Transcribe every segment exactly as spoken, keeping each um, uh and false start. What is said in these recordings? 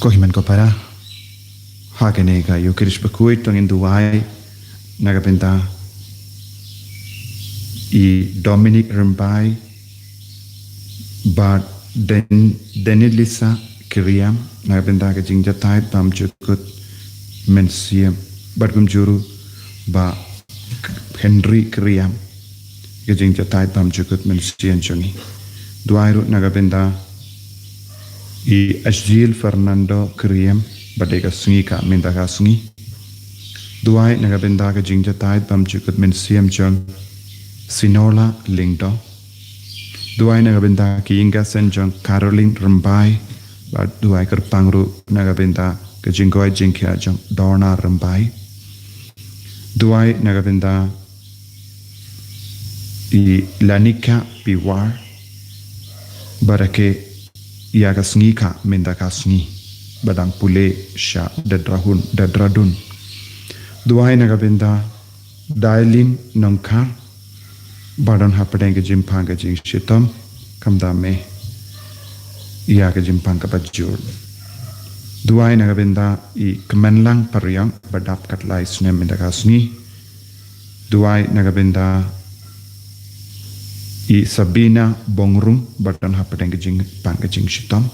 Ko hynmen ko para, ha kane ka Eucharist bakhuid to ngin duwai na ka bynta i Dominic Rymbai bad Den, Denilisa Kiriam, na ka bynta ka jingjahthait bymjukut mynsiem, bad kumjuh ruh Bah Henry Kiriam, ka jingjahthait bymjukut mynsiem jong ngi. Duwai ruh na ka bynta i Asjil Fernando Kiriam, ba dei ka sngi ka mynta ka sngi. Duwai na ka bynta ka jingjahthait bymjukut mynsiem jong Sinola Lyngdoh. Duwai na ka bynta ki ïing ki sem jong Caroline Rymbai, bad duwai kyrpang ruh na ka bynta ka jingkoit jingkhiah jong Donna Rymbai. Duwai na ka bynta i Lanika Piwar, ba rakhe ïa ka sngi ka mynta ka sngi, ba dang pule sha Dehradun, Dehradun. Duwai na ka bynta Dailin Nongkhar, ba don hapdeng ka jingpang ka jingshitom, khamtam eh ïa ka jingpang kaba jur. Duwai na ka bynta i Kmenlang Pariang, ba dap khatlai snem mynta ka sngi. Duwai na ka bynta i Sabina Bongrum, ba don hapdeng ka jingpang ka jingshitom.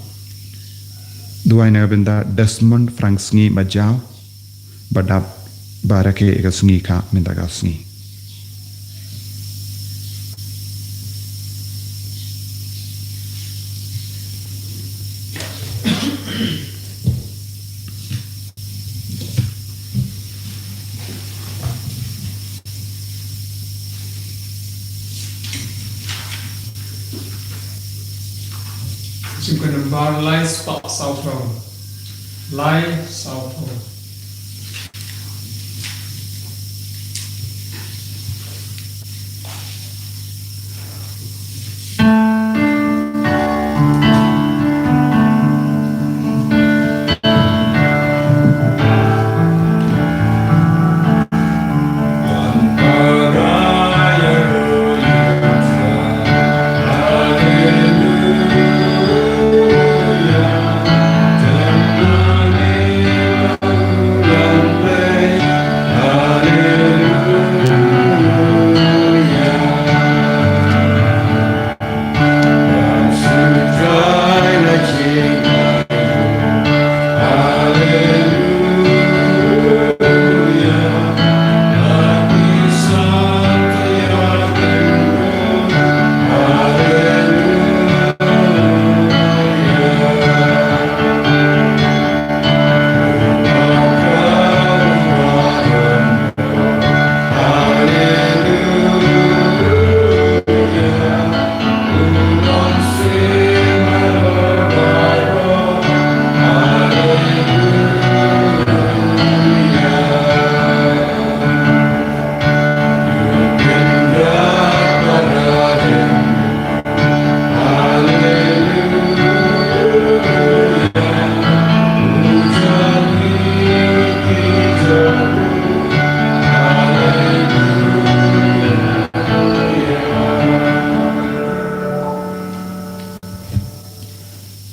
Duwai na ka bynta Desmond Franksngi Majaw, ba dap, ba rakhe ïa ka sngi ka mynta ka sngi. Jingkren number lai spah saw phew. Lai saw phew.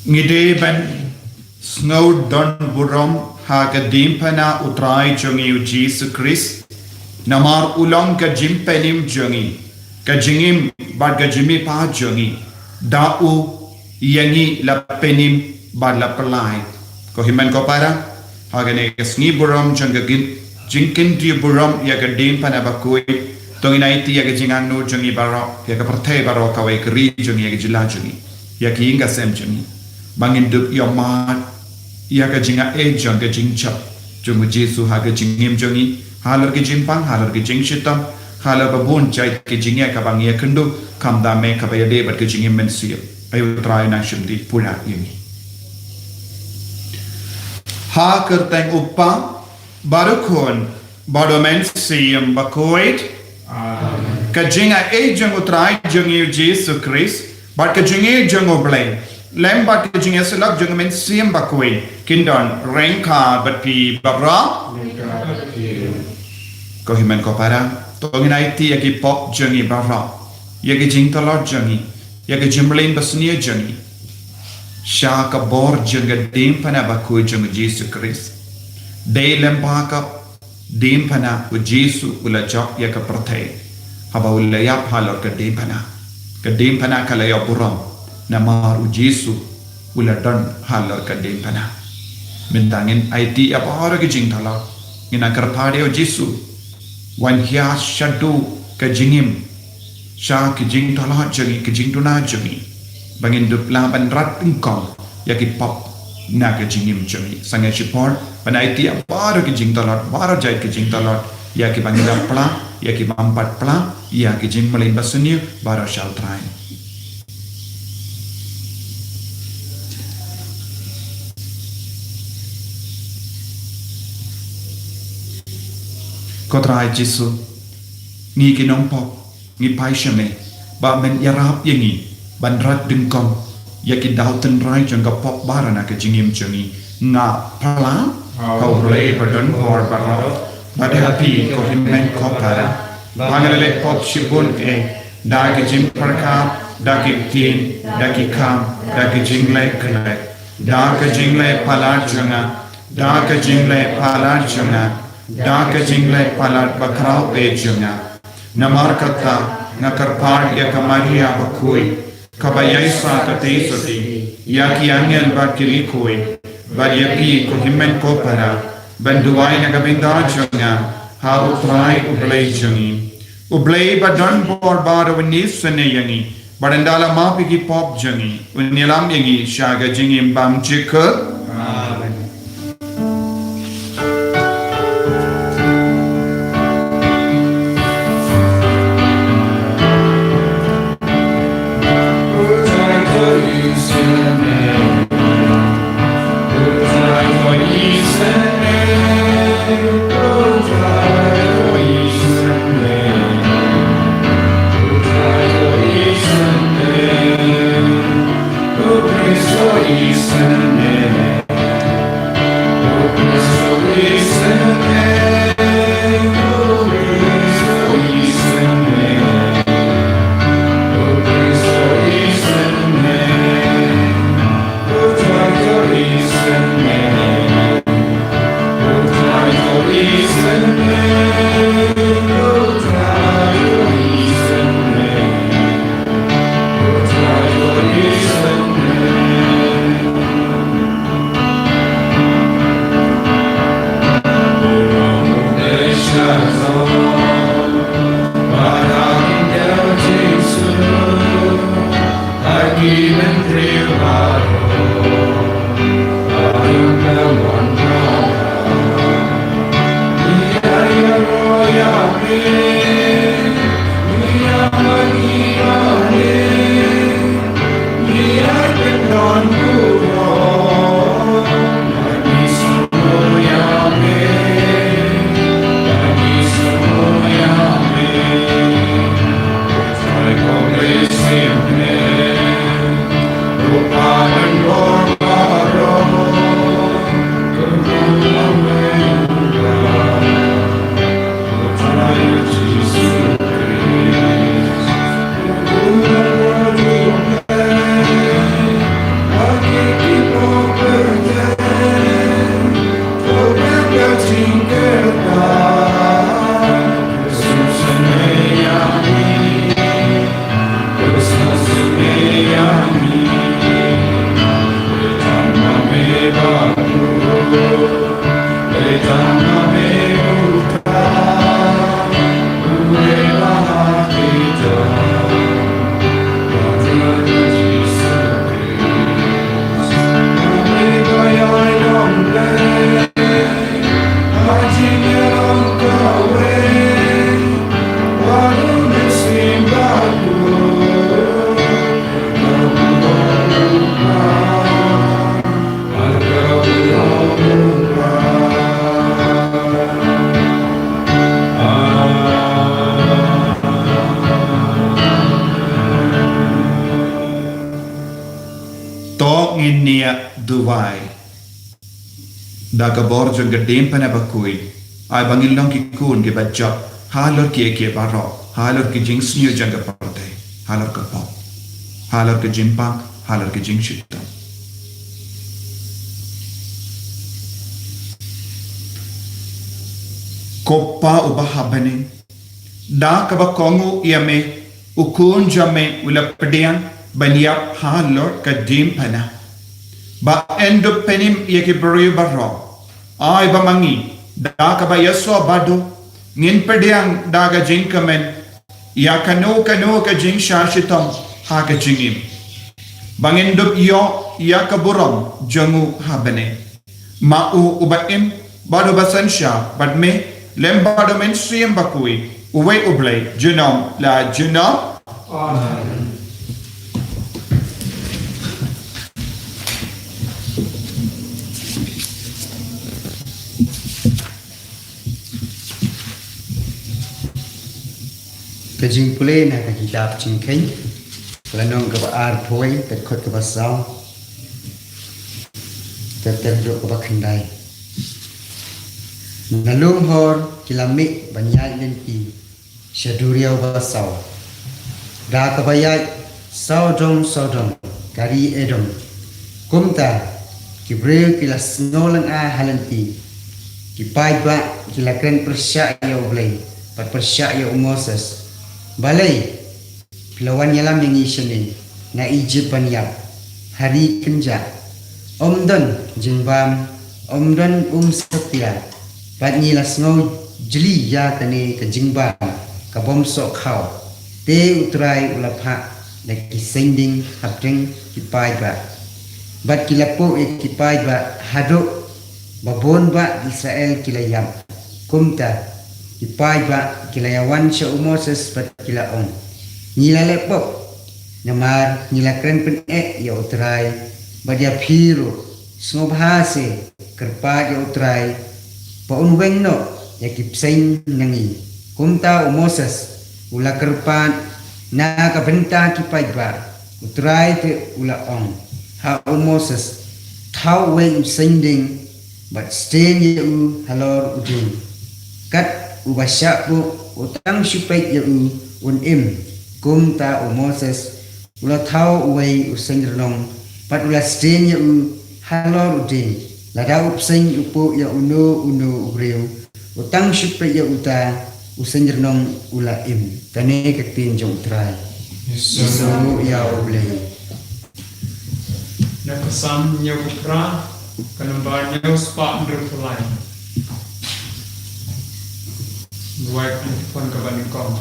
Ngi dei ban sngewdon burom ha ka diengphna U Trai jong ngi U Jisu Khrist, namar u long ka jingpynim jong ngi, ka jingim bad ka jingmihpat jong ngi. Da u ïa ngi la pynim bad la pynlait. Ko hynmen ko para, ha kane ka sngi burom jong ka jingkyntu burom ïa ka diengphna bakhuid, to ngin aiti ïa ka jingangnud jong ngi baroh, ïa ka pyrthei baroh, kawei ka ri jong ngi, ïa ka jylla jong ngi, ïa ki ïing ki sem jong ngi, ba ngin dup ïohmad ïa ka jingaiei jong ka jingjop jong U Jisu ha ka jingim jong ngi, halor ka jingpang, halor ka jingshitom, halor ba bun jait ka jingeh kaba ngi ïakynduh, khamtam eh kaba ïadei bad ka jingim mynsiem. Ai U Trai, nang shim dih pura ïa ngi. Ha ka kyrteng U Kpa, bad U Khun, bad U Mynsiem Bakhuid. Amen. Ka jingaiei jong U Trai jong ngi U Jisu Khrist, bad ka jingïeit jong U Blei, lem bad ka jingïasyllok jong U Mynsiem Bakhuid, kin don ryngkat bad phi baroh. Ko hynmen ko para, to ngin aiti ïa ki pop jong ngi baroh, ïa ki jingtlot jong ngi, ïa ki jingmlien basniew jong ngi. sha ka bor jong ka diengphna bakhuid jong u Jisu Khrist. Dei lyngba ka diengphna u Jisu u la jop ïa ka pyrthei. Haba u la ïap halor ka diengphna, ka diengphna ka la ïoh burom namar u Jisu u la don halor ka diengphna. Mynta ngin aiti ïa baroh ki jingthlot, ngin ïa kyrpad ïa u Jisu, wan hiar shaduh ka jingim sha ki jingthlot jong ngi, ki jingduna jong ngi, ba ngin dup lah ban rat nyngkong ïa ki pop na ka jingim jong ngi. Sngewbha shipor ban aiti ïa baroh ki jingthlot, baroh jait ki jingthlot, ïa kiba ngi la pla, ïa kiba ym pat pla, ïa ki jingmlien basniew, baroh sha u Trai. Ko Trai Jisu, ngi ki nongpop ngi phai sha me, ba men ïarap ïa ngi ban rat nyngkong ïa ki daw tynrai jong ka pop baroh na ka jingim jong ngi. Nga pla ha U Blei ba don bor baroh, bad ha phi ko hynmen ko para, ba nga la leh pop shibun eh, da ki jingpyrkhat, da ki ktien, da ki kam, da ki jingleh khleh, da ka jingleh palat jong nga, da ka jingleh palat jong nga, da ka jingleh palat bakhraw eh jong nga. Namar kata nga kyrpad ïa ka Maria bakhuid, kaba ïaisah katei shatei ïa ki angel bad ki riewkhuid, bad ïa phi ko hynmen ko para, ban duwai na ka bynta jong nga ha U Trai U Blei jong ngi. U Blei ba don bor baroh un isynei ïa ngi, bad un da la map ïa ki pop jong ngi, un ïalam ïa ngi sha ka jingim bymjukut. Amen. To ngin ïa duwai. Da ka bor jong ka diengphna bakhuid, ai ba ngin long ki khun kiba jop halor kiei kiei baroh, halor ki jingsniew jong ka pyrthei, halor ka pop, halor ka jingpang, halor ka jingshitom. Ko Pa uba ha bneng, da kaba kohnguh ïa me, u khun jong me u la pdiang ban ïap halor ka diengphna. Ba yn dup pynim ïa ki briew baroh, ai ba ma ngi, da kaba ïasoh bad u, ngin pdiang da ka jingkmen ïa kano kano ka jingshah shitom ha ka jingim, ba ngin dup ïoh ïa ka burom jong u ha bneng. Ma u uba im bad uba synshar bad me, lem bad u Mynsiem Bakhuid, uwei U Blei junom la junom. Amen. Ka jingpule na ka kitab Jingkheiñ, lynnong kaba arphew, ka dkhot kaba saw, ka dkhot kaba khyndai. Na lum hor ki la mih ban ïaid lynti sha duriaw ba saw, da kaba ïaid sawdong sawdong ka ri Edom. Kumta ki briew ki la sngew lyngngoh ha lynti. Ki paidbah ki la kren pyrshah ïa U Blei bad pyrshah ïa u Moses. Balei phi la wan ïalam ïa ngi shane na Ijipt ban ïap ha ri kynjah? Ym don jingbam, ym don um satia, bad ngi la sngew jli ïa kane ka jingbam ka bym soh khaw. Te U Trai u la phah da ki seng dieng hapdeng ki paidbah, bad ki la puh ïa ki paidbah haduh ba bun bah Israel ki la ïap. Kumta ki paidbah ki la ïawan sha u Moses bad ki la ong, ngi la leh pop, namar ngi la kren pyneh ïa U Trai bad ïa phi ruh. Sngewbha se kyrpad ïa U Trai ba un weng noh ïa ki bseiñ na ngi. Kumta u Moses u la kyrpad na ka bynta ki paidbah. U Trai te u la ong ha u Moses, thaw uwei u seng dieng bad steng ïa u halor u dieng. Kat uba shah buh u tang shu peit ïa u un im. Kumta u Moses u la thaw uwei u seng rnong bad u la steng ïa u halor u dieng. Lada u bseiñ u puh ïa uno uno u briew, u tang shu peit ïa uta u seng rnong u la im. Kane ka ktien jong U Trai. Ïa U Blei. Na ka Salm hynñiewphew phra, ka nombar hynñiew spah hynriewphew lai. Duwai, pynphone kaba nyngkong.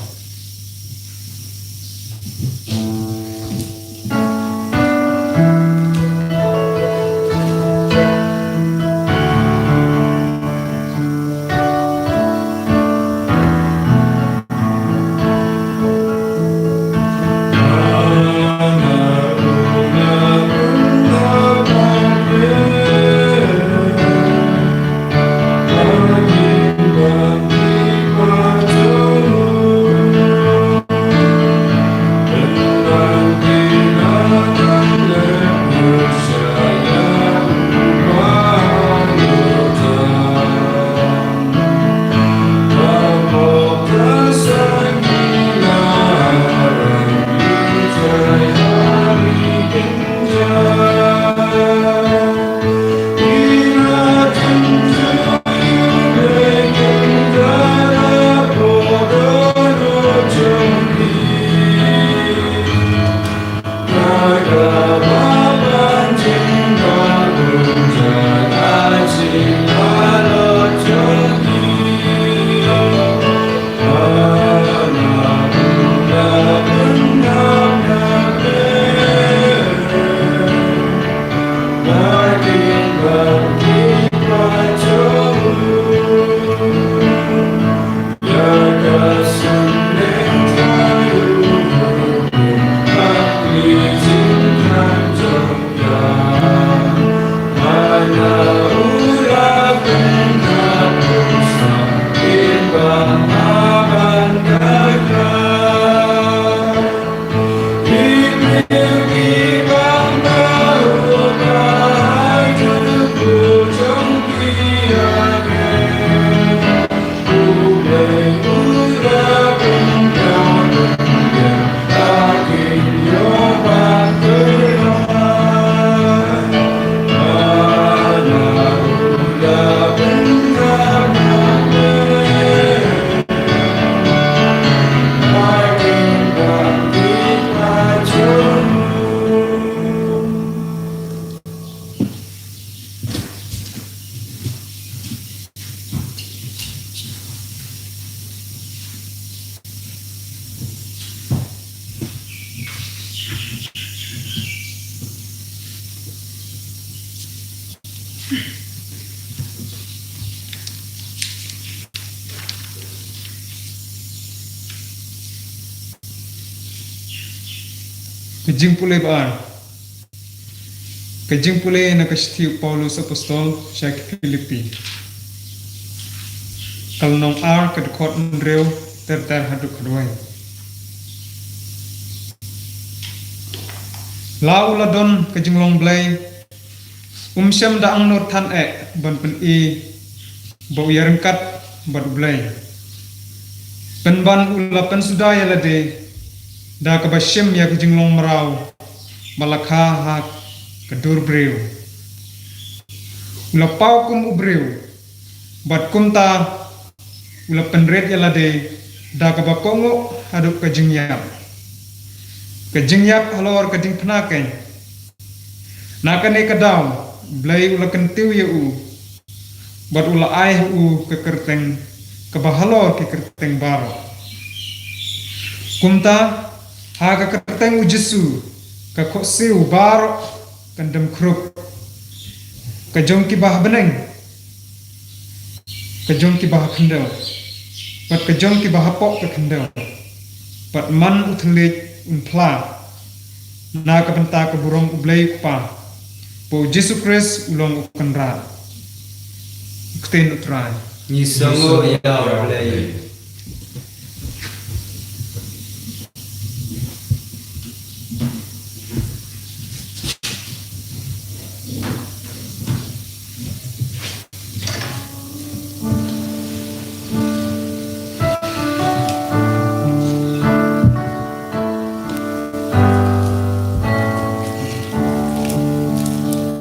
Ka jingpule ba ar. Ka jingpule na ka shithi u Paulus Apostol sha ki Philippi. Ka lynnong ar, ka dkhot hynriew ter ter haduh khatwei. La u la don ka jinglong Blei, um shym da angnud than eh ban pyni ba u ïaryngkat bad u Blei. Pynban u la pynsuda ïa lade da kaba shim ïa ka jinglong mraw ba la kha ha ka dur briew. U la paw kum u briew, bad kumta u la pynrit ïa lade da kaba kohnguh haduh ka jingïap, ka jingïap halor ka diengphna keiñ. Na kane ka daw, Blei u la kyntiew ïa u, bad u la ai ha u ka kyrteng kaba halor ki kyrteng baroh. Kumta, ha ka kyrteng u Jisu, ka khohsiew baroh kan dem khrup. Ka jong kiba ha bneng, ka jong kiba ha khyndew, bad ka jong kiba hapoh ka khyndew. Bad man u thylliej un phla na ka bynta ka burom u Blei u Kpa, ba u Jisu Khrist u long u Kynrad. Ktien u Trai. Ngi sngewnguh ïa u Blei.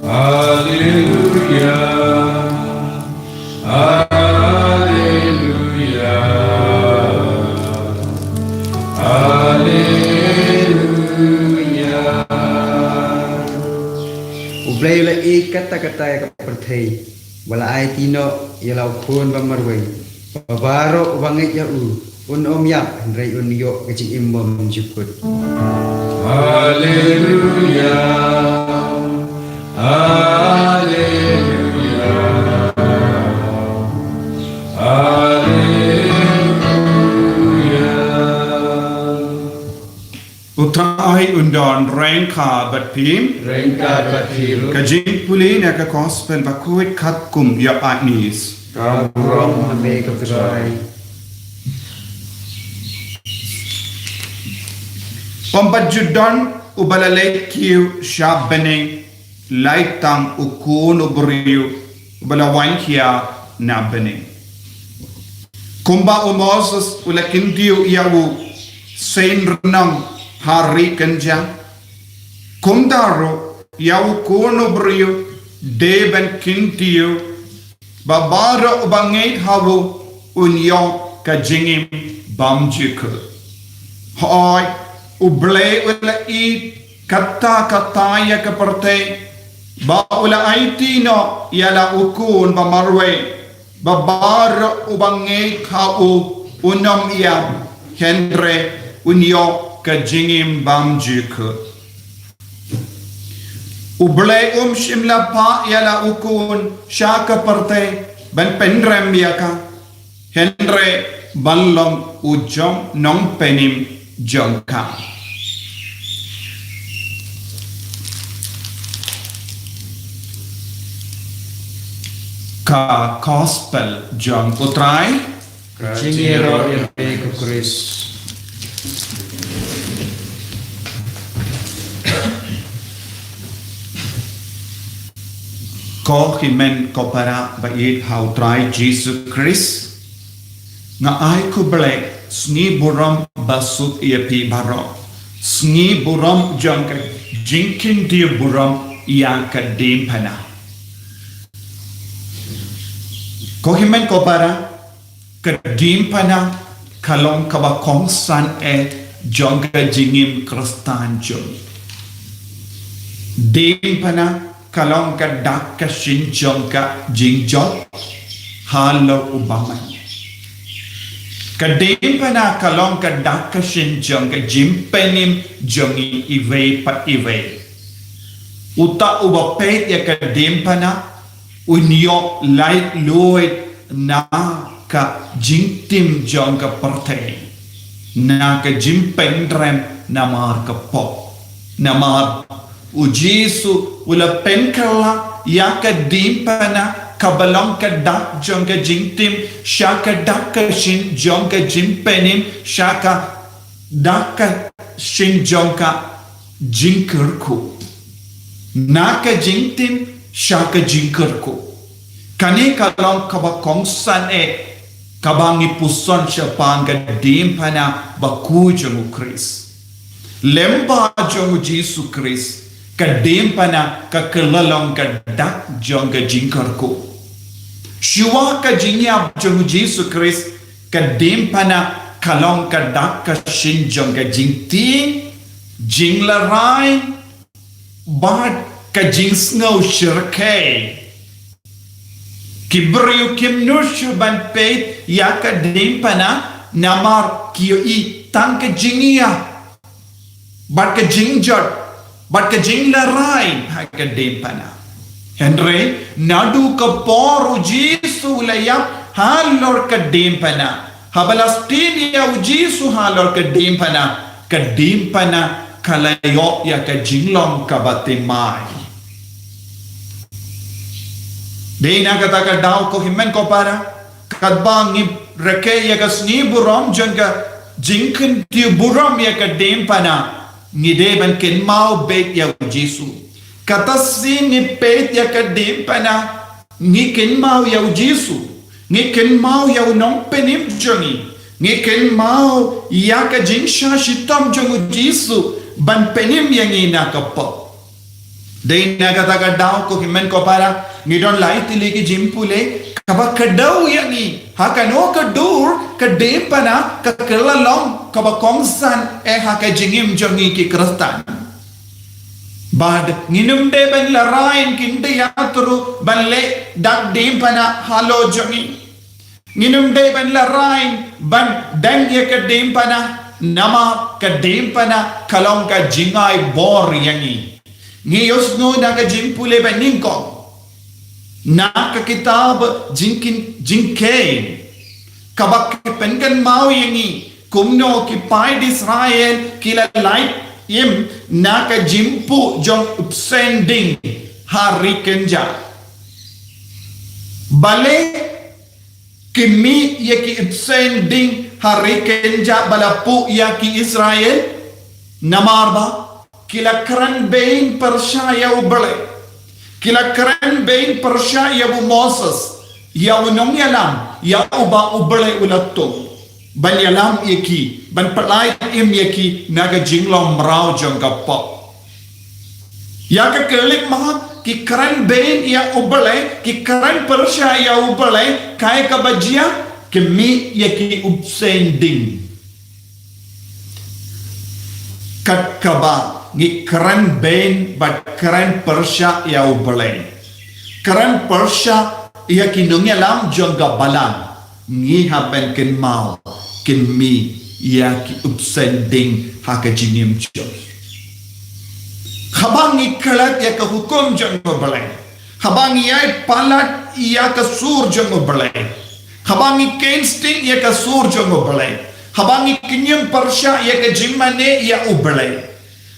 Haleluya. Haleluya. Haleluya. U Blei u la ïeit katta katta ïa ka pyrthei, ba la aiti noh ïa la u Khun ba marwei, ba baroh uba ngeit ïa u un ym ïap, hynrei un ïoh ka jingim bymjukut. Haleluya. Haleluya. Haleluya. U Trai un don ryngkat bad phi. Ryngkat bad phi ruh. Ka jingpule na ka Gospel ba khuid katkum u Ïoannis. Ka burom ha me ko Trai. Ym pat ju don uba la leit kiew sha bneng, lait tang u Khun u briew uba la wan khia na bneng. Kumba u Moses u la kyntiew ïa u seiñ rnong ha ri kynjang, kumta ruh ïa u Khun u briew dei ban kyntiew, ba baroh uba ngeit ha u un ïoh ka jingim bymjukut. Hooid, u Blei u la ïeit katta katta ïa ka pyrthei, ba u la aiti noh ïa la u Khun ba marwei, ba baroh uba ngeit ha u un ym ïap, hynrei un ïoh ka jingim bymjukut. U Blei um shym la phah ïa la u Khun sha ka pyrthei ban pynrem ïa ka, hynrei ban long u jong nongpynim jong ka. Ka Gospel jong u Trai. Ka jingïaroh ïa me ko Khrist. Ko hynmen ko para ba ïeit ha u Trai Jisu Khrist, nga ai khublei sngi burom ba suk ïa phi baroh. Sngi burom jong ka jingkyntiew burom ïa ka diengphna. Ko hynmen ko para, ka diengphna ka long kaba kongsan eh jong ka jingim Khristan jong ngi. Diengphna ka long ka dak ka shin jong ka jingjot halor u bymman. Ka diengphna ka long ka dak ka shin jong ka jingpynim jong ngi iwei pa iwei. Uta uba peit ïa ka diengphna un ïoh laitluid na ka jingtim jong ka pyrthei, na ka jingpynrem namar ka pop. Namar u Jisu u la pynkylla ïa ka diengphna kaba long ka dak jong ka jingtim sha ka dak ka shin jong ka jingpynim sha ka dak ka shin jong ka jingkyrkhu. Na ka jingtim sha ka jingkyrkhu. Kane ka long kaba kongsan eh kaba ngi puson shaphang ka diengphna bakhuid jong u Khrist. Lem ba jong u Jisu Khrist, ka diengphna ka kylla long ka dak jong ka jingkyrkhu. Shuwa ka jingïap jong u Jisu Khrist, ka diengphna ka long ka dak ka shin jong ka jingtieng, jinglehraiñ, bad ka jingsngew shyrkhei. Ki briew kim nud shuh ban peit ïa ka diengphna namar ki ïohi tang ka jingïap bad ka jingjot bad ka jinglehraiñ ha ka diengphna. Hynrei naduh ka por u Jisu u la ïap halor ka diengphna, haba la sdien ïa u Jisu halor ka diengphna, ka diengphna ka la ïoh ïa ka jinglong kaba thymmai. Dei na kata ka daw ko hynmen ko para, katba ngi rakhe ïa ka sngi burom jong ka jingkyntiew burom ïa ka diengphna, ngi dei ban kynmaw beit ïa u Jisu. Kata shi ngi peit ïa ka diengphna, ngi kynmaw ïa u Jisu. Ngi kynmaw ïa u nongpynim jong ngi. Ngi kynmaw ïa ka jingshah shitom jong u Jisu ban pynim ïa ngi na ka pop. Dei na kata ka daw ko hynmen ko para, ngi don lai tylli ki jingpule kaba kdew ïa ngi. Ha kano ka dur ka diengphna ka kylla long kaba kongsan eh ha ka jingim jong ngi ki Khristan. Bad ngin ym dei ban lehraiñ, ngin dei ïathuh ban leh dak diengphna halor jong ngi. Ngin ym dei ban lehraiñ ban deng ïa ka diengphna, namar ka diengphna ka long ka jingai bor ïa ngi. Ngi ïohsngew na ka jingpule ba nyngkong na ka kitab Jingkin, Jingkheiñ, kaba pynkynmaw ïa ngi kumno ki paid Israel ki la lait im na ka jingpuh jong u bseiñ ding ha ri kynja. Balei ki mih ïa ki bseiñ ding ha ri kynja ba la puh ïa ki Israel? Namar ba ki la kren beiñ pyrshah ïa U Blei. Ki la kren beiñ pyrshah ïa u Moses, ïa u nongïalam, ïa uba U Blei u la tung ban ïalam ïa ki, ban pyllait im ïa ki na ka jinglong mraw jong ka pop. Ïa ka khyllipmat, ki kren beiñ ïa U Blei, ki kren pyrshah ïa U Blei, kaei kaba jia? Ki mih ïa ki bseiñ ding. Kat kaba ngi kren beiñ bad kren pyrshah ïa U Blei, kren pyrshah ïa ki nongïalam jong ka balang, ngi hap ban kynmaw kin mih ïa ki bseiñ ding ha ka jingim jong ngi. Haba ngi klet ïa ka hukum jong U Blei, haba ngi ïai palat ïa ka sur jong U Blei, haba ngi kheiñ sting ïa ka sur jong U Blei, haba ngi kñium pyrshah ïa ka jingmane ïa U Blei,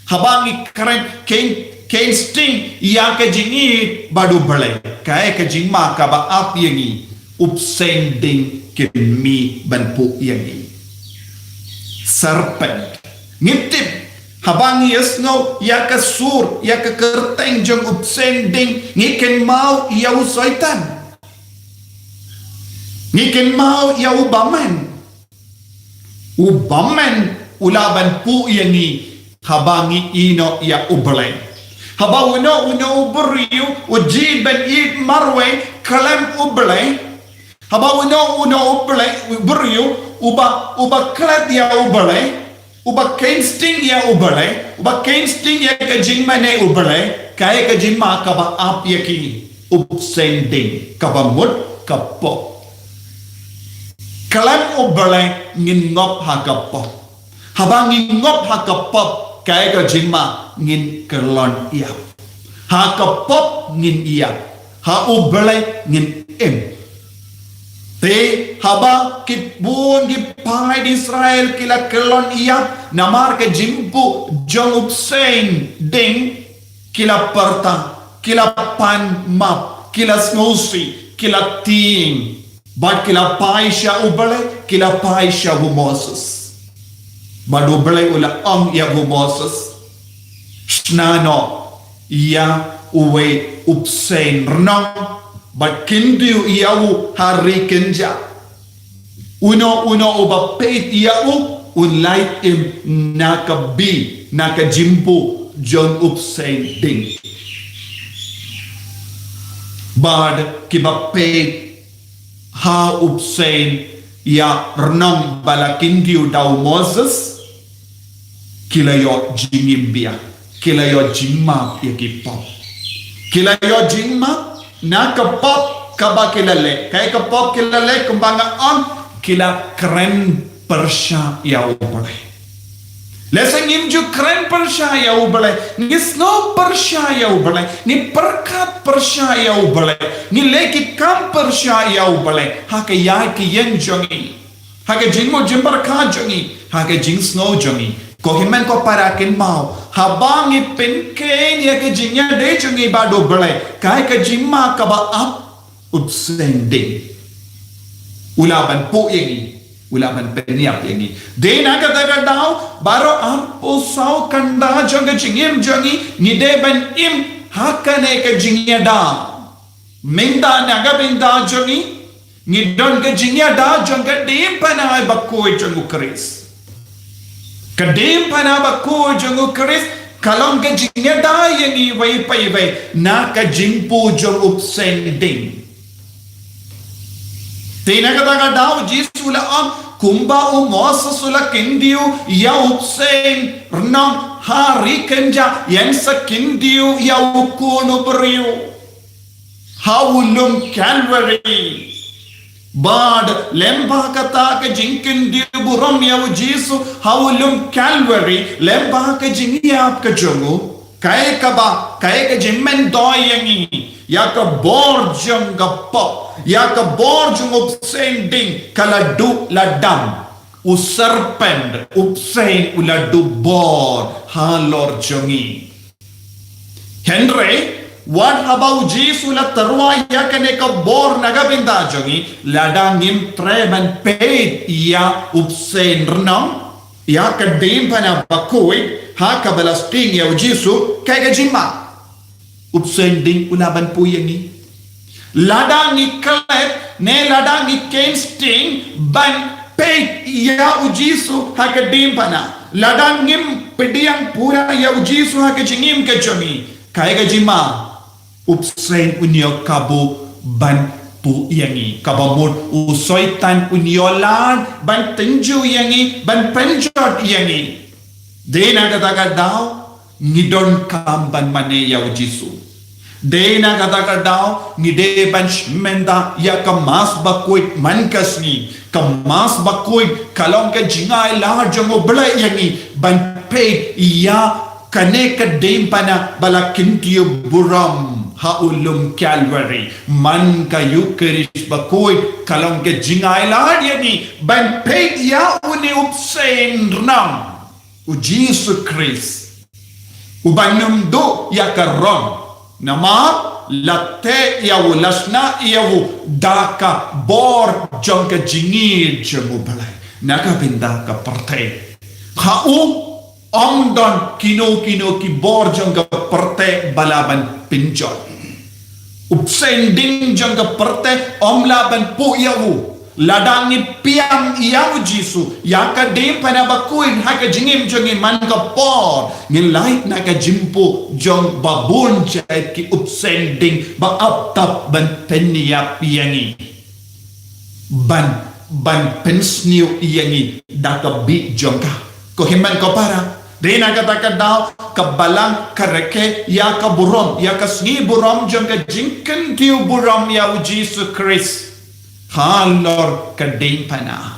haba ngi kren kheiñ, kheiñ sting ïa ka jingïeit bad U Blei, kaei ka jingma kaba ap ïa ngi? U bseiñ ding kin mih ban puh ïa ngi. Serpent. Ngi tip, haba ngi ïohsngew ïa ka sur, ïa ka kyrteng jong u bseiñ ding, ngi kynmaw ïa u Soitan. Ngi kynmaw ïa u bymman. U bymman u lah ban puh ïa ngi haba ngi ïehnoh ïa U Blei. Haba uno uno u briew u jied ban ïeit marwei khlem U Blei, haba uno uno u Blei, u briew uba, uba klet ïa U Blei, uba kheiñ sting ïa U Blei, uba kheiñ sting ïa ka jingmane U Blei, kaei ka jingma kaba ap ïa ki? U bseiñ ding, kaba mut ka pop. Khlem U Blei ngin ngop ha ka pop. Haba ngi ngop ha ka pop, kaei ka jingma? Ngin kyllon ïap. Ha ka pop ngin ïap, ha U Blei ngin im. Te haba ki bun ki paid Israel ki la kyllon ïap namar ka jingbuh jong u bseiñ ding, ki la pyrta, ki la pan map, ki la sngewsih, ki la tieng. Bad ki la phai sha u Blei, ki la phai sha u Moses. Bad u Blei u la ong ïa u Moses, shna noh ïa uwei u bseiñ rnong, bad kyntiew ïa u ha ri kynjah. Uno uno uba peit ïa u, un lait im na ka bih, na ka jingbuh jong u bseiñ ding. Bad kiba peit ha u bseiñ ïa rnong ba la kyntiew da u Moses, ki la ïoh jingim biang, ki la ïoh jingmap ïa ki pop. Ki la ïoh jingmap na ka pop kaba ki la leh. Kaei ka pop ki la leh? Kumba nga ong, ki la kren pyrshah ïa u Blei. Lehse ngim ju kren pyrshah ïa u Blei, ngi sngew pyrshah ïa u Blei, ngi pyrkhat pyrshah ïa u Blei, ngi leh ki kam pyrshah ïa u Blei ha ka ïaid ka ïeng jong ngi, ha ka jingmut jingpyrkhat jong ngi, ha ka jingsngew jong ngi. Ko hynmen ko para, kynmaw, haba ngi pynkheiñ ïa ka jingïadei jong ngi bad u Blei, kaei ka jingma kaba ap? U bseiñ ding. U lah ban buh ïa ngi, u lah ban pynïap ïa ngi. Dei na kata ka daw, baroh arphew saw kynta jong ka jingim jong ngi, ngi dei ban im ha kane ka jingïada. Mynta na ka bynta jong ngi, ngi don ka jingïada jong ka diengphna bakhuid jong u Khrist. Ka diengphna bakhuid jong u Khrist ka long ka jingïada ïa ngi iwei pa iwei na ka jingbuh jong u bseiñ ding. Te na kata ka daw u Jisu u la ong, kumba u Moses u la kyntiew ïa u bseiñ rnong ha ri kynjah, yn sa kyntiew ïa u Khun u briew ha u lum Calvary. Bad lem bad kata ka jingkyntiew burom ïa u Jisu ha u lum Calvary, lem bad ka jingïap ka jong u, kaei kaba, kaei ka jingmyntoi ïa ngi, ïa ka bor jong ka pop, ïa ka bor jong u bseiñ ding, ka la duh la dam. U serpent, u bseiñ, u la duh bor halor jong ngi. Hynrei wat haba u Jisu u la tyrwa ïa kane ka bor na ka bynta jong ngi, lada ngim treh ban peit ïa u bseiñ rnong, ïa ka diengphna bakhuid ha kaba la sting ïa u Jisu, kaei ka jingma? U bseiñ ding u lah ban buh ïa ngi. Lada ngi klet ne lada ngi kheiñ sting ban peit ïa u Jisu ha ka diengphna, lada ngim pdiang pura ïa u Jisu ha ka jingim ka jong ngi, kaei ka jingma? U bseiñ un ïoh kabu ban buh ïa ngi, kaba mut u Soitan un ïoh lad ban tynjuh ïa ngi, ban pynjot ïa ngi. Dei na kata ka daw ngi donkam ban mane ïa u Jisu. Dei na kata ka daw ngi dei ban shim bynta ïa ka Mass Bakhuid man ka sngi. Ka Mass Bakhuid ka long ka jingai lad jong u Blei ïa ngi ban peit ïa kane ka diengphna ba la kyntiew burom ha u lum Calvary. Man ka Eukharist Bakhuid ka long ka jingai lad ïa ngi ban peit ïa une u bseiñ rnong, u Jisu Khrist, uba ym duh ïa ka rong, namar la teh ïa u, la shna ïa u da ka bor jong ka jingïeit jong u Blei na ka bynta ka pyrthei. Ha u ym don kino kino ki bor jong ka pyrthei ba lah ban pynjot. U bseiñ ding jong ka pyrthei ym lah ban buh ïa u. Lada ngi pdiang ïa u Jisu, ïa ka diengphna bakhuid ha ka jingim jong ngi man ka por, ngin lait na ka jingbuh jong ba bun jait ki u bseiñ ding ba ap tap ban pynïap ïa ngi, ban, ban pynsniew ïa ngi da ka bih jong ka. Ko hynmen ko para, dei na kata ka daw ka Balang ka rakhe ïa ka burom, ïa ka sngi burom jong ka jingkyntiew burom ïa u Jisu Khrist halor ka diengphna.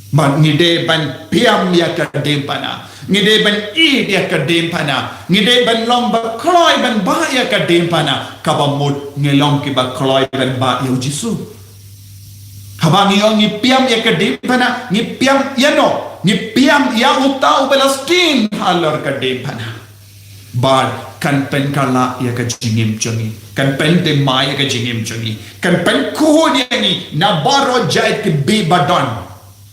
Bad ngi dei ban pdiang ïa ka diengphna, ngi dei ban ïeit ïa ka diengphna, ngi dei ban long ba kloi ban bah ïa ka diengphna, kaba mut ngi long kiba kloi ban bah ïa u Jisu. Haba ngi ong ngi pdiang ïa ka diengphna, ngi pdiang ïa no, ngi pdiang ïa uta u Palestine halor ka diengphna. Bad kan pynkylla ïa ka jingim jong ngi, kan pynthymmai ïa ka jingim jong ngi, kan pynkhuid ïa ngi na baroh jait ki bih ba don.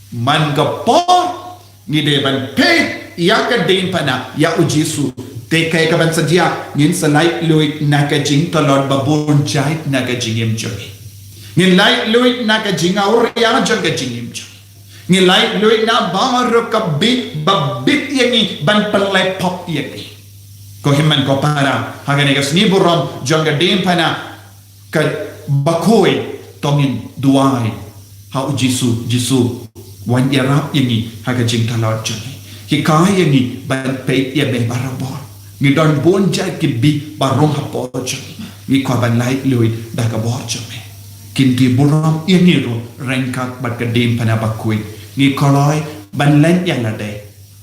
Man ka por ngi dei ban peit ïa ka diengphna, ïa u Jisu. Te kaei kaban sa jia? Ngin sa laitluid na ka jingtlot ba bun jait na ka jingim jong ngi. Ngin laitluid na ka jingawria jong ka jingim jong ngi. Ngin laitluid na baroh ka bih ba bit ïa ngi ban pynlait pop ïa ngi. Ko hynmen ko para, ha kane ka sngi burom jong ka diengphna kaba khuid, to ngin duwai ha u Jisu, Jisu, wan ïarap ïa ngi ha ka jingtlot jong ngi. Hikai ïa ngi ban peit ïa me barabor. Ngi don bun jait ki bih ba rung hapoh jong ngi. Ngi kwah ban laitluid da ka bor jong me. Kynti burom ïa ngi ruh ryngkat bad ka diengphna ba khuid. Ngi kloi ban len ïa lade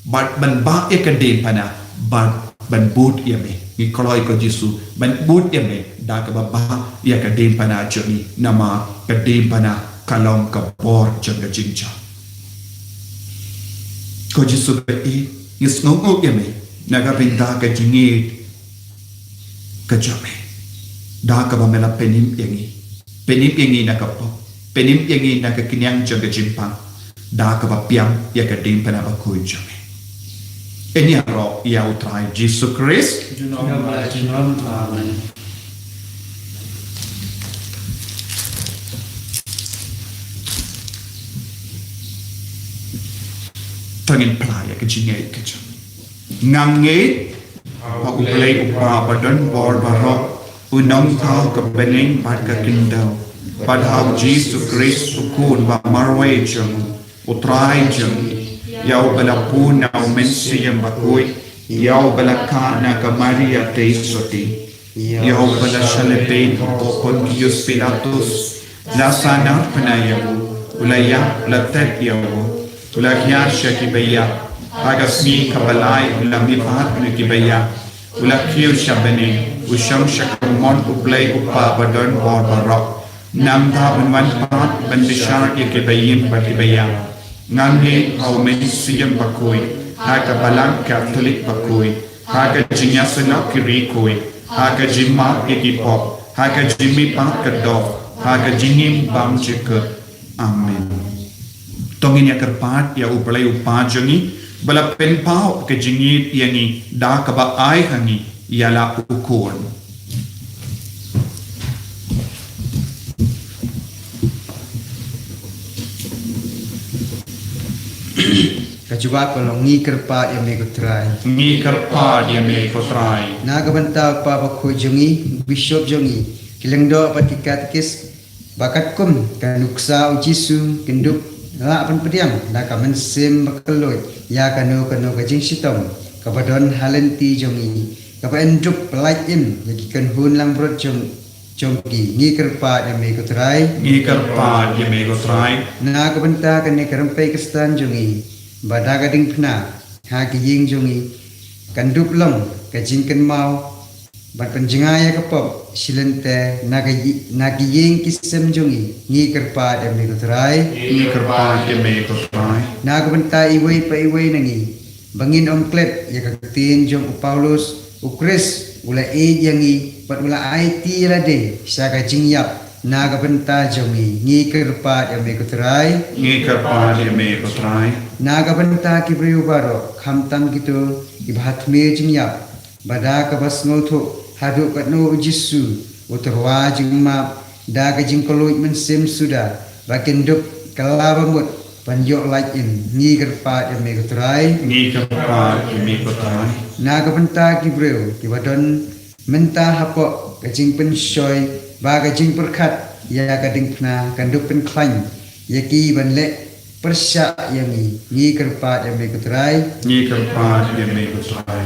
bad ban bah ïa ka diengphna, bad ban bud ïa me. Ngi kloi ko Jisu ban bud ïa me da kaba bah ïa ka diengphna jong ngi, namar ka diengphna ka long ka bor jong ka jingjop. Ko Jisu ba ïeit, ngi sngewnguh ïa me na ka bynta ka jingïeit ka jong me, da kaba me la pynim ïa ngi, pynim ïa ngi na ka pop, pynim ïa ngi na ka kynjang jong ka jingpang, da kaba pdiang ïa ka diengphna ba khuid jong me. Ngin ïaroh ïa u Trai Jisu Khrist. Junom la junom. Amen. To ngin phla ïa ka jingngeit ka jong ngi. Nga ngeit ha u Blei u Kpa ba don bor baroh, u Nongthaw ka bneng bad ka khyndew, bad ha u Jisu Khrist u Khun ba marwei jong u, u Trai jong ngi, ïa uba la bun na u Mynsiem Bakhuid, ïa uba la kha na ka Maria Theisotti, ïa uba la shah lehbeiñ hapoh Pontius Pilatus, la sahnarphna ïa u, u la ïap, u la tet ïa u, u la hiar sha kiba ïap, ha ka sngi kaba lai u la mihpat na kiba ïap, u la kiew sha bneng, u shong sha kynhun u Blei u Kpa ba don bor baroh. Nangta un wan pat ban bishar ïa kiba im bad kiba ïap. Nga ngeit ha u Mynsiem Bakhuid, ha ka Balang Katholik bakhuid, ha ka jingïasyllok ki riewkhuid, ha ka jingmap ïa ki pop, ha ka jingmihpat ka doh, ha ka jingim bymjukut. Amen. To ngin ïa kyrpad ïa u Blei u Kpa jong ngi, ba la pynpaw ka jingïeit ïa ngi da kaba ai ha ngi ïa la u Khun. Ka jubab ka long: Ngi kyrpad ïa me ko Trai. Ngi kyrpad ïa me ko Trai. Na ka bynta u Kpa bakhuid jong ngi, Bishop jong ngi, ki lyngdoh bad ki katekis, ba katkum ka nuksa u Jisu kin dup lah ban pdiang da ka mynsiem ba kylluid ïa kano kano ka jingshitom kaba don ha lynti jong ngi, kaba yn dup pyllait im ïa ki kynhun langbrot jong, jong ki. Ngi kyrpad ïa me ko Trai. Ngi kyrpad ïa me ko Trai. Na ka bynta kane ka rympei Khristan jong ngi, ba da ka diengphna ha ki ïing jong ngi kan dup long ka jingkynmaw bad pynjngai ïa ka pop shi lynter na ka ï-, na ki ïing ki sem jong ngi. Ngi kyrpad ïa me ko Trai. Ngi kyrpad ïa me ko Trai. Na ka bynta iwei pa iwei na ngi, ba ngin ym klet ïa ka ktien jong u Paulus: U Khrist u la ïeit ïa ngi bad u la aiti ïa lade sha ka jingïap na ka bynta jong ngi. Ngi kyrpad ïa me ko Trai. Ngi kyrpad ïa me ko Trai. Na ka bynta ki briew baroh, khamtam kito kiba ha tmier jingïap, ba da kaba sngewthuh haduh katno u Jisu u tyrwa jingmap da ka jingkylluid mynsiem suda, ba kin dup kylla ba mut ban ïoh lait im. Ngi kyrpad ïa me ko Trai. Ngi kyrpad ïa me ko Trai. Na ka bynta ki briew kiba don mynta hapoh ka jingpynshoi, ba ka jingpyrkhat ïa ka diengphna kan dup pynkhlaiñ ïa ki ban leh pyrshah ïa ngi. Ngi kyrpad ïa me ko Trai. Ngi kyrpad ïa me ko Trai.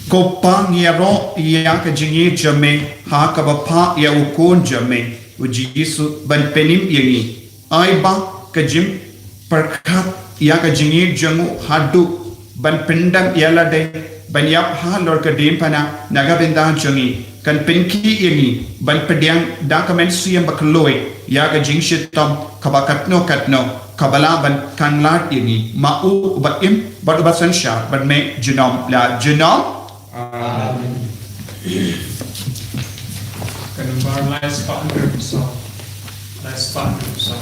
Ko Pa, ngi ïaroh ïa ka jingïeit jong me ha kaba phah ïa u Khun jong me u Jisu ban pynim ïa ngi. Ai ba ka jingpyrkhat ïa ka jingïeit jong u haduh ban pyndam ïa lade ban ïap halor ka diengphna na ka bynta jong ngi, kan pynkhih ïa ngi ban pdiang da ka mynsiem ba khlaiñ ïa ka jingshitom kaba katno katno kaba lah ban khanglad ïa ngi. Ma u uba im bad uba synshar bad me junom la junom. Amen. Ka nombar lai spah hynriew saw. Lai spah hynriew saw.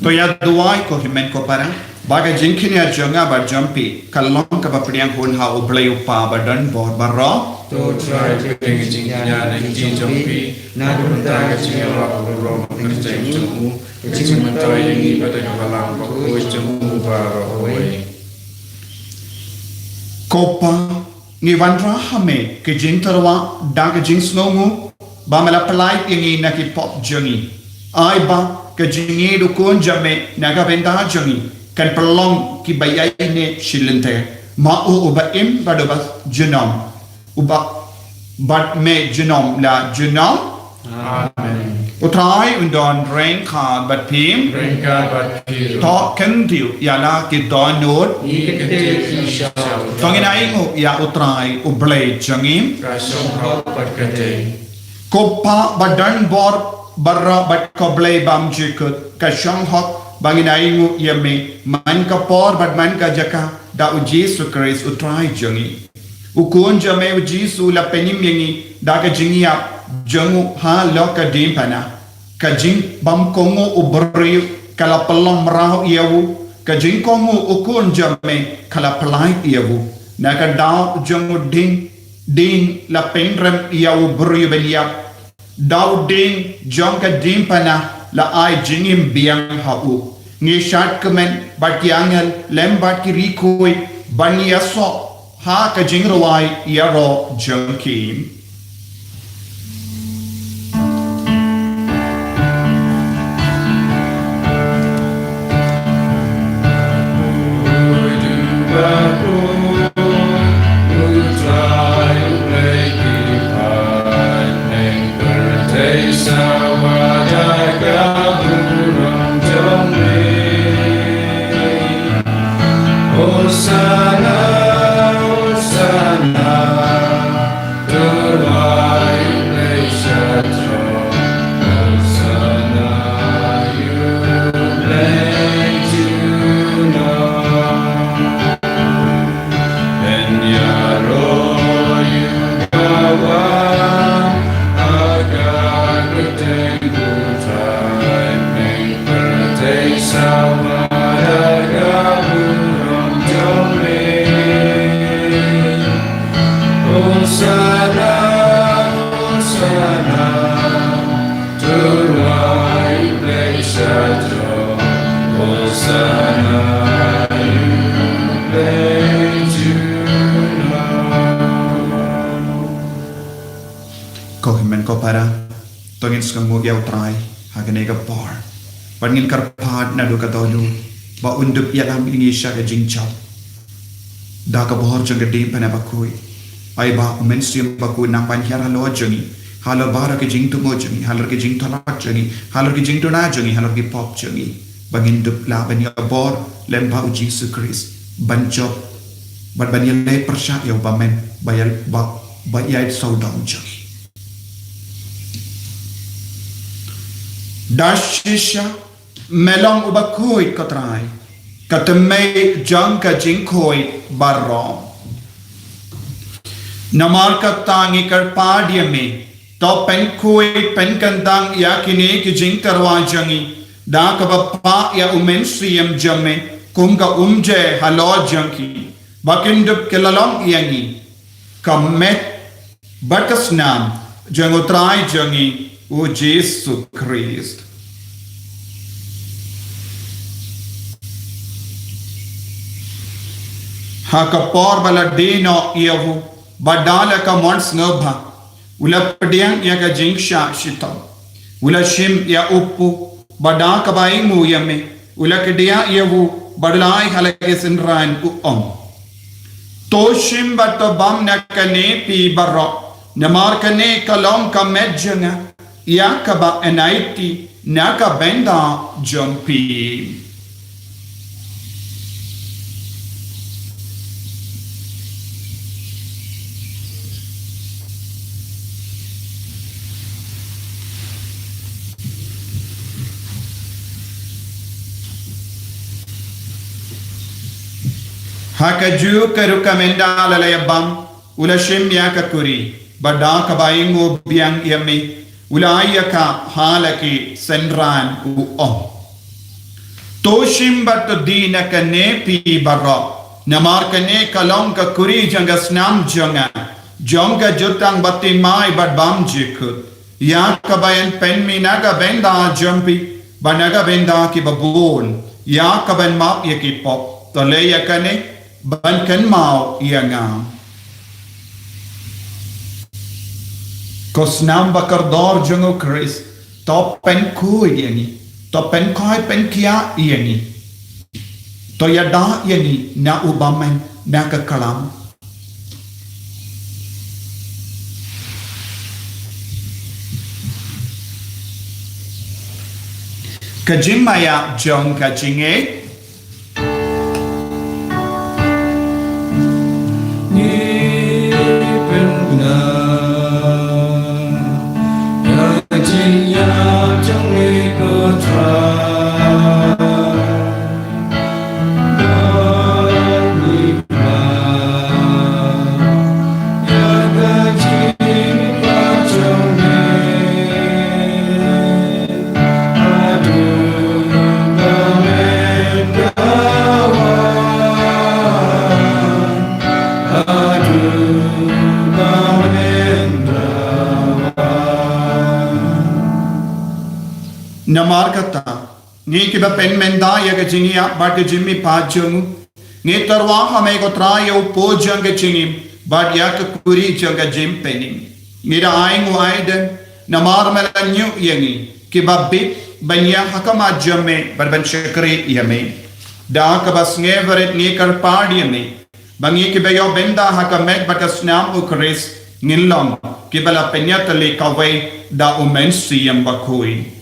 To ïa duwai ko hynmen ko para, ba ka jingkynmaw jong nga bad jong phi kan long kaba pdiang hun ha U Blei U Kpa ba don bor baroh. To Trai, pdiang ka jingkynmaw na ka jingim jong phi na ka bynta ka jingïaroh baroh ka jong U, ka jingmyntoi ïa ngi bad ka balang bakhuid jong U baroh kawei. Ko Pa, ngi wanrah ha me ka jingtyrwa da ka jingsngewnguh ba me la pyllait ïa ngi na ki pop jong ngi. Ai ba ka jingïeit U Khun jong me na ka bynta jong ngi kan pynlong kiba ïaineh shi lynter. Ma u uba im bad uba junom, uba bad me junom la junom. Amen. U Trai un don ryngkat bad phi. Ryngkat bad phi ruh. To kyntiew ïa la ki dohnud. Ngi kyntiew ïa phi sha U Trai. To ngin ainguh ïa U Trai U Blei jong ngi. Ka shong hok bad ka dei. Ko Pa ba don bor baroh bad ko Blei bymjukut, ka shong hok ba ngin ainguh ïa me man ka por bad man ka jaka da U Jisu Khrist U Trai jong ngi. U Khun jong me U Jisu la pynim ïa ngi da ka jingïap jong u halor ka diengphna. Ka jingbymkohnguh u briew ka la pynlong mraw ïa u. Ka jingkohnguh U Khun jong me ka la pyllait ïa u. Na ka daw jong u dieng, dieng la pynrem ïa u briew ban ïap. Da u dieng jong ka diengphna la ai jingim biang ha u. Ngi shad kmen bad ki angel lem bad ki riew khuid ban ïasoh ha ka jingrwai ïaroh jong ki. Hosanna, Hosanna, to the Lord, praise the throne. Hosanna, you blame to know. And Yaro, you Gawa, Agag, Tenguta. sngewbha ïa U Trai ha kane ka por. Bad ngin kyrpad naduh ka dohnud ba un dup ïalam ïa ngi sha ka jingjop da ka bor jong ka diengphna bakhuid. Ai ba U Mynsiem Bakhuid un nang ban hiar halor jong ngi, halor baroh ki jingthmu jong ngi, halor ki jingthrang jong ngi, halor ki jingduna jong ngi, halor ki pop jong ngi, ba ngin dup lah ban ïa bor lem bad U Jisu Khrist, ban jop bad ban ïaleh pyrshah ïa u bymman ba ïa, ba, ba ïa sawdong jong ngi. Da shisha me long uba khuid, ko Trai, ka tymmen jong ka jingkhuid baroh. Namar kata ngi kyrpad ïa me, to pynkhuid pynkyntang ïa kine ki jingtyrwa jong ngi da kaba phah ïa U Mynsiem jong me kum ka umjer halor jong ki, ba kin dup ki la long ïa ngi ka met bad ka snam jong U Trai jong ngi U Jisu Khrist. Ha ka por ba la die noh ïa u, bad da la ka mon sngewbha, u la pdiang ïa ka jingshah shitom, u la shim ïa u kpu, bad da kaba ainguh ïa me, u la kdiah ïa u, bad u la ai ha la ki synran, u ong: To shim bad to bam na kane phi baroh, namar kane ka long ka met jong nga ïa kaba yn aiti na ka bynta jong phi. Ha kajuh ka rukom ynda la ïa bam, u la shim ïa ka kuri, bad da kaba ainguh biang ïa me, u la ai ïa ka ha la ki synran, u ong: To shim bad to die na kane phi baroh, namar kane ka long ka kuri jong ka snam jong nga, jong ka jutang bathymmai bad bymjukut, ïa kaban pynmih na ka bynta jong phi bad na ka bynta kiba bun, ïa kaban map ïa ki pop. To leh ïa kane ban kynmaw ïa nga. Ko snam ba kordor jong U Khrist, to pynkhuid ïa ngi, to pynkhuid pynkhiah ïa ngi, to ïada ïa ngi na u bymman na ka klam. Ka jingmaïa jong ka jingngeit. Ngi pynbna ïa ka jingïap jong me, ko Trai. Namar kata, ngi kiba pynmynta ïa ka jingïap bad ka jingmihpat jong u, ngi tyrwa ha me, ko Trai, ïa u kpu jong ka jingim bad ïa ka kuri jong ka jingpynim. Ngi da ainguh aidem namar me la ñiuh ïa ngi kiba bit ban ïeng ha khmat jong me bad ban shakri ïa me. Da kaba sngewrit ngi kyrpad ïa me ba ngi kiba ïoh bynta ha ka met bad ka snam U Khrist ngin long kiba la pynïatylli kawei da U Mynsiem Bakhuid.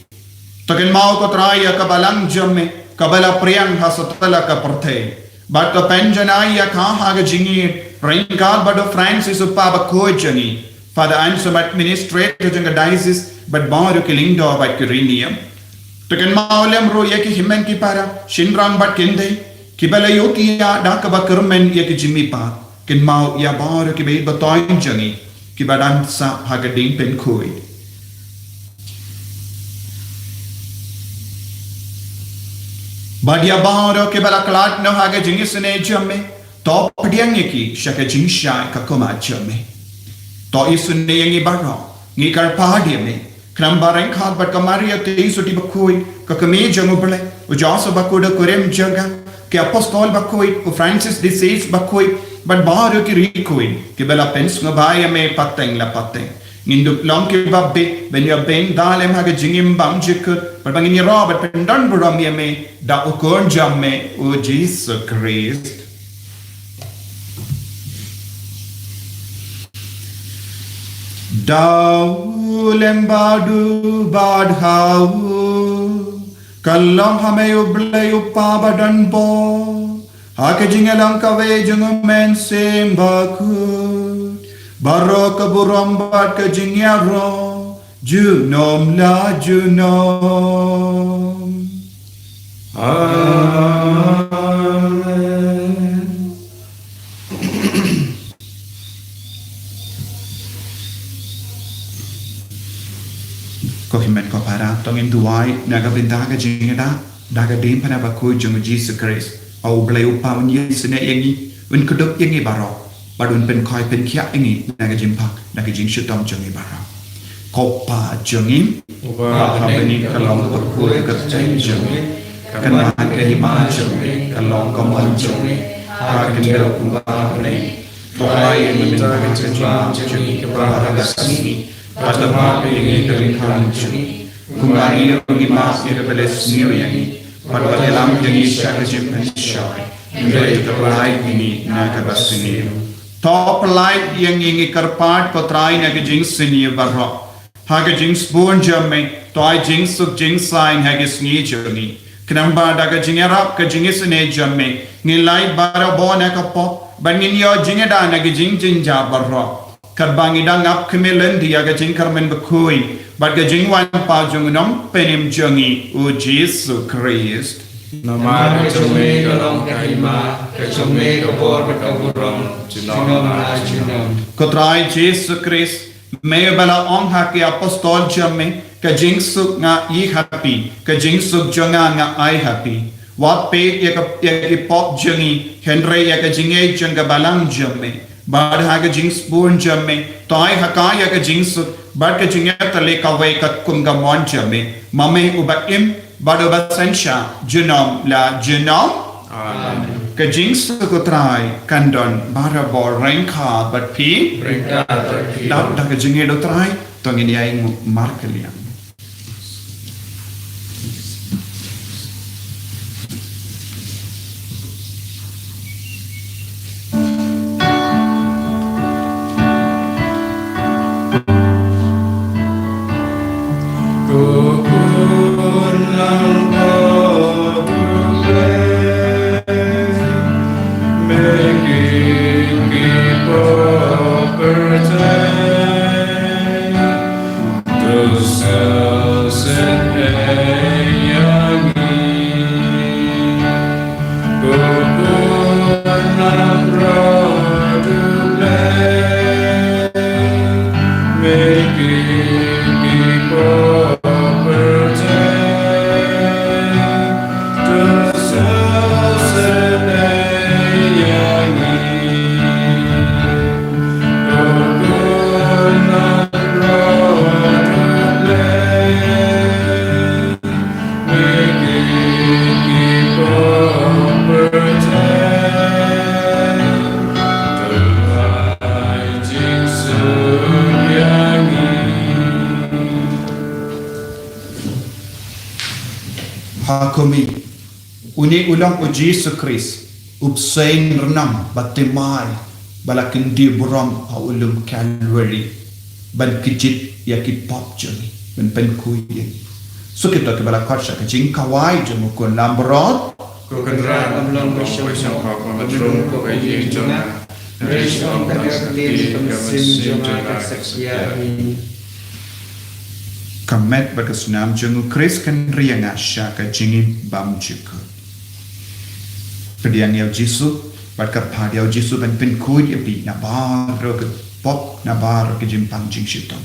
To kynmaw, ko Trai, ïa ka balang jong me kaba la pdiang ha satlak ka pyrthei, bad to pynjanai ïa ka ha ka jingim ryngkat bad u Francis, u Pop bakhuid jong ngi, Father Anselm, administrator jong ka diocese, bad baroh ki lyngdoh bad ki riewniam. To kynmaw lem ruh ïa ki hynmen ki para, shynrang bad kynthei, kiba la ïohi ïa da kaba kyrmen ïa ki jingmihpat. Kynmaw ïa baroh kiba ïeit ba thoiñ jong ngi kiba dang sah ha ka diengpynkhuid, bad ïa baroh kiba la khlad noh ha ka jingisynei jong me. To pdiang ïa ki sha ka jingshai ka khmat jong me. To isynei ïa ngi baroh, ngi kyrpad ïa me, khnang ba ryngkat bad ka Maria Theisotti bakhuid, ka Kmie jong U Blei, u Joseph bakhuid, u kurim jong ka, ki apostol bakhuid, u Francis de Sales bakhuid, bad baroh ki riewkhuid kiba la pynsngewbha ïa me pateng la pateng, Ngin dup long kiba bit ban ïa beiñ da lem ha ka jingim bymjukut, bad ba ngin ïaroh bad pyndon burom ïa me da u Khun jong me u Jisu Khrist. Da u lem bad u bad ha u, ka long ha me U Blei U Kpa badonbor, ha ka jingïalang kawei jong U Mynsiem Bakhuid, baroh ka burom bad ka jingïaroh junom la junom. Amen. Ko hynmen ko para, to ngin duwai na ka bynta ka jingïada da ka diengphna bakhuid jong U Jisu Khrist. A U Blei U Kpa un ïasnoh ïa ngi, un kdup ïa ngi baroh, bad un pynkhoi pynkhiah ïa ngi na ka jingpang, na ka jingshitom jong ngi baroh. Ko Pa jong ngi, uba ha bneng, ka long kaba khuid ka kyrteng jong me, kan wan ka hima jong me, ka long ka mon jong me ha ka khyndew kumba ha bneng. To ai ïa ngi mynta ka jingmap jong ngi kaba ha ka sngi, bad to map ïa ngi ka lyngkha jong ngi, kumba ngi ruh ngi map ïa kiba leh sniew ïa ngi, bad wat ïalam ïa ngi sha ka jingpynshoi, hynrei to pynlait ïa ngi na kaba sniew. To pynlait ïa ngi, ngi kyrpad ko Trai, na ka jingsniew baroh. Ha ka jingsbun jong me, to ai jingsuk jingsaiñ ha ka sngi jong ngi. Khnang ba da ka jingïarap ka jingisynei jong me, ngin lait barabor na ka pop, bad ngin ïoh jingïada na ka jingjynjar baroh, katba ngi dang ap khmih lynti ïa ka jingkyrmen bakhuid bad ka jingwan paw jong U Nongpynim jong ngi, U Jisu Khrist. Namar ka jong me ka long ka hima, ka jong me ka bor bad ka burom, junom la junom. Ko Trai Jisu Khrist, me ba la ong ha ki apostol jong me, ka jingsuk nga ai ha phi, ka jingsuk jong nga nga ai ha phi. Wat peit ïa ka, ïa ki pop jong ngi, hynrei ïa ka jingngeit jong ka balang jong me. Bad ha ka jingsbun jong me, to ai ha ka ïa ka jingsuk bad ka jingïatylli kawei katkum ka mon jong me, ma me uba im bad uba synshar junom la junom. Amen. Ka jingsuk U Trai kan don barabor ryngkat bad phi. Ryngkat bad phi. Dap da ka jingïeit U Trai, to ngin ïa ïeng markylliang. Ha kumne, une u long U Jisu Khrist, u bseiñ rnam ba thymmai, ba la kyndit burom ha u lum Kalbari, ban kjit ïa ki pop jong ngi, ban pynkhuid ïa ngi. Suk ito kiba la khot sha ka jingkhawai jong u Khun Langbrot. Ko Kynrad, ym long ba shong hok, ym long ba ka ïing jong nga, hynrei shu ong tang sa kti, ka mynsiem jong nga kan sa ïaid. Ka met bad ka snam jong U Khrist kan ri ïa nga sha ka jingim bymjukut. Pdiang ïa U Jisu, bad kyrpad ïa U Jisu ban pynkhuid ïa phi na baroh ki pop, na baroh ki jingpang jingshitom.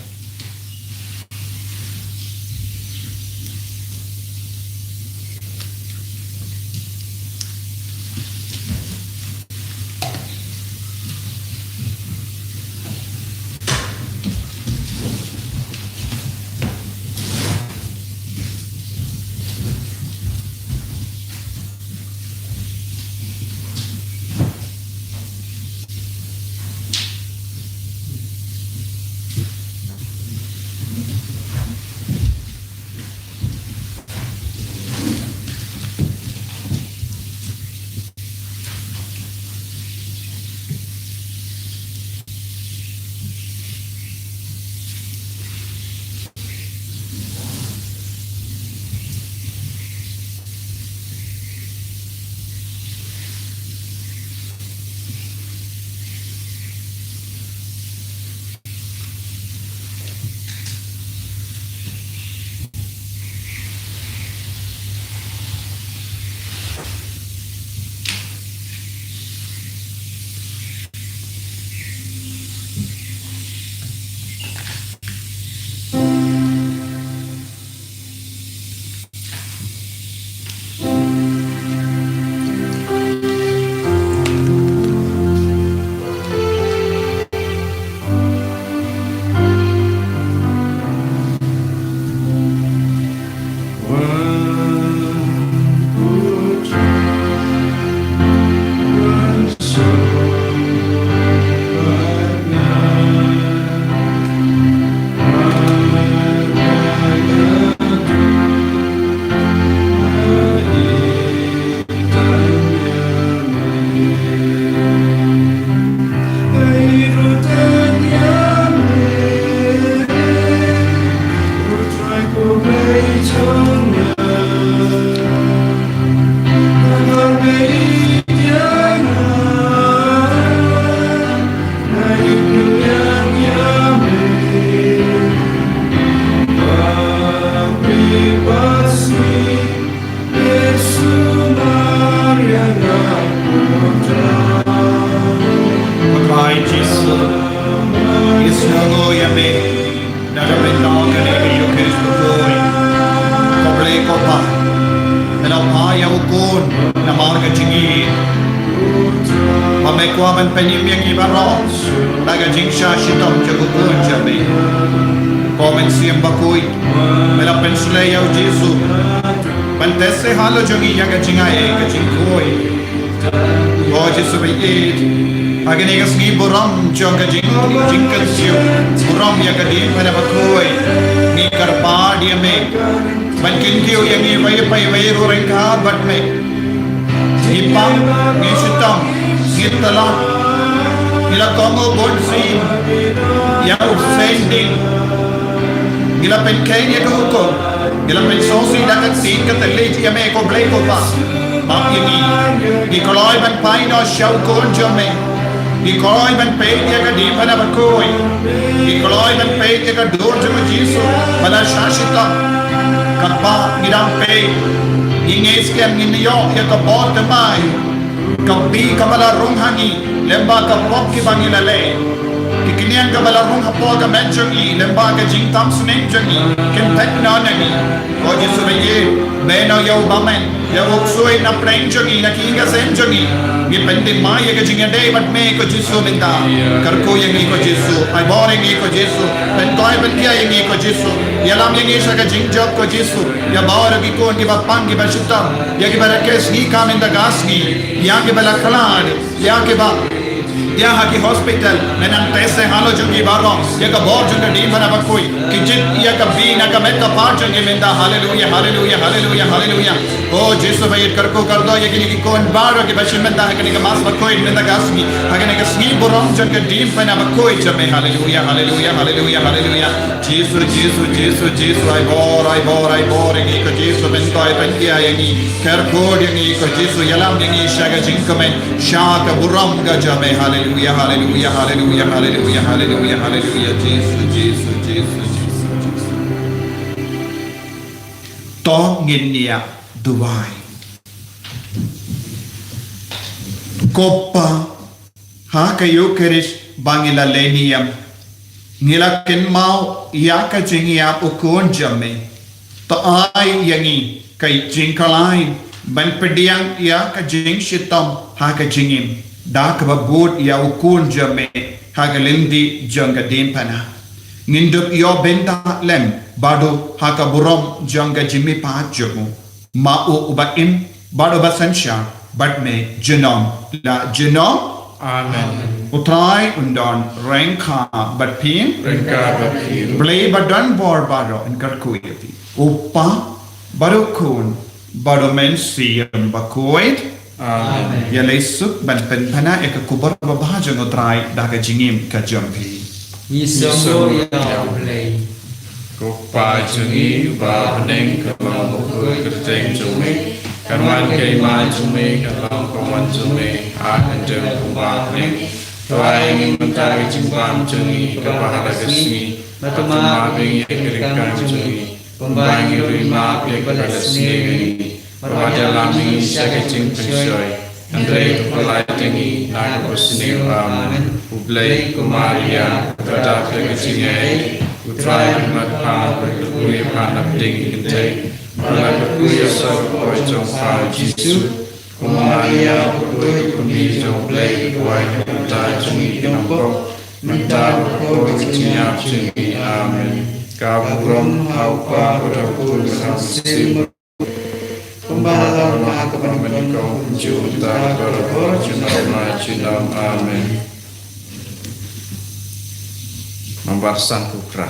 Ko Trai Jisu, ngi sngewnguh ïa me. Na ka bynta kane ka Ïukharist bakhuid, ko Blei ko Pa, me la phah ïa u Khun namar ka jingïeit, ba me kwah ban pynim ïa ngi baroh da ka jingshah shitom jong u Khun jong me. Ko Mynsiem Bakhuid, me la pynshlei ïa u Jisu ban test ïa ka halor jong ngi ïa ka jingai ka jingkhuid. O Jisu ba ïeit, ha kane ka sngi burom jong ka jing, jingkynsiew, burom ïa ka diengphna bakhuid, ngi kyrpad ïa me ban kyntiew ïa ngi, ba ïa pei ba ïa rung ryngkat bad me. Ngi pang, ngi shitom, ngi tlot, ngi la kohnguh bunsien ïa u seng ding. Ngi la pynkheiñ ïa ka hukum, ngi la pynsngewsih da ka ktien ka thylliej ïa me ko Blei ko Pa. Map ïa ngi. Ngi kloi ban phai noh sha u Khun jong me. Ngi kloi ban peit ïa ka diengphna bakhuid. Ngi kloi ban peit ïa ka dur jong u Jisu ba la shah shitom. Katba ngi dang peit, ngi ngeit skhem ngin ïoh ïa ka bor thymmai. Ka bih kaba la rung ha ngi lyngba ka pop kaba ngi la leh. Ki kynnoh kaba la rung hapoh ka met jong ngi lyngba ka jingtam sneng jong ngi kin thait noh na ngi. Ko Jisu ba ïeit, beh noh ïa u bymman, ïa u ksuid na pdeng jong ngi, na ki ïing ka sem jong ngi. Ngi pynthymmai ïa ka jingïadei bad me ko Jisu mynta. Kyrkhu ïa ngi ko Jisu, ai bor ïa ngi ko Jisu, pynkhuid pynkhiah ïa ngi ko Jisu. Ïalam ïa ngi sha ka jingjop ko Jisu. Ïa baroh ki khun kiba pang kiba shitom, ïa kiba rakhe sngi ka mynta ka sngi, ïa kiba la khlad, ïa kiba, ïa ha ki hospital, me nang test ïa halor jong ki baroh, ïa ka bor jong ka diengphna bakhuid, ki jied ïa ka bih na ka met ka phad jong ki mynta, haleluia, haleluia, haleluia, haleluia. O Jisu ba ïeit, kyrkhu kyrdoh ïa kine ki khun baroh kiba shim bynta ha kane ka Mass bakhuid mynta ka sngi, ha kane ka sngi burom jong ka diengphna bakhuid jong me, haleluia, haleluia, haleluia, haleluia. Jisu, Jisu, Jisu, Jisu, ai bor, ai bor, ai bor ïa ngi ko Jisu, pynkhuid pynkhiah ïa ngi, kyrkhu ïa ngi ko Jisu, ïalam ïa ngi sha ka jingkmen, sha ka burom ka jong me. Haleluia, haleluia, haleluia, haleluia, haleluia, haleluia. Jisu, Jisu, Jisu, Jisu, Jisu. To ngin ïa duwai. Ko Pa, ha ka Ïukharist ba ngi la leh niam, ngi la kynmaw ïa ka jingïap u Khun jong me. To ai ïa ngi ka jingkhlaiñ ban pdiang ïa ka jingshitom ha ka jingim, da kaba bud ïa u Khun jong me ha ka lynti jong ka diengphna. Ngin dup ïoh bynta lem bad u ha ka burom jong ka jingmihpat jong u. Ma u uba im bad uba synshar bad me junom la junom. Amen. U Trai un don ryngkat bad phi. Ryngkat bad phi. Blei ba don bor baroh un kyrkhu ïa phi. U Pa bad u Khun bad u Mynsiem Bakhuid. Amen. Ïaleh suk ban pynpaw ïa ka khubor babha jong u Trai da ka jingim ka jong phi. Ngi sngewbha ïa u Blei. Ko Pa jong ngi uba ha bneng, ka long bakhuid ka kyrteng jong me, kan wan ka hima jong me, kan long ka mon jong me ha ka khyndew kumba ha bneng. To ai ïa ngi mynta ka jingbam jong ngi kaba ha la ka sngi. Bad to map ïa ngi ïa ki ryngkang jong ngi, kumba ngi ruh ngi map ïa kiba la sniew ïa ngi. Bad wat ïalam ïa ngi sha ka jingpynshoi, hynrei to pyllait ïa ngi na ka basniew. Amen. U Blei, ko Maria, ka dap da ka jingaiei, u Trai u mat bha, u kyrkhu ïa pha na pdeng ki kynthei, bad la kyrkhu ïa u soh ka por jong pha u Jisu. Ko Maria, ko kyrkhu ka kmie jong u Blei, to wai na ka bynta jong ngi ki nongpop, mynta bad ha ka por ka jingïap jong ngi. Amen. Ka burom ha u Pa bad ha u Khun bad ha u Mynsiem, kumba ha la ka bynta mynta bad ha ka por junom junom. Amen. Nambar san phew phra.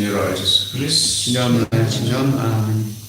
Ïaroh Jisu Khrist. Sngewbha, sngewbha. Amen.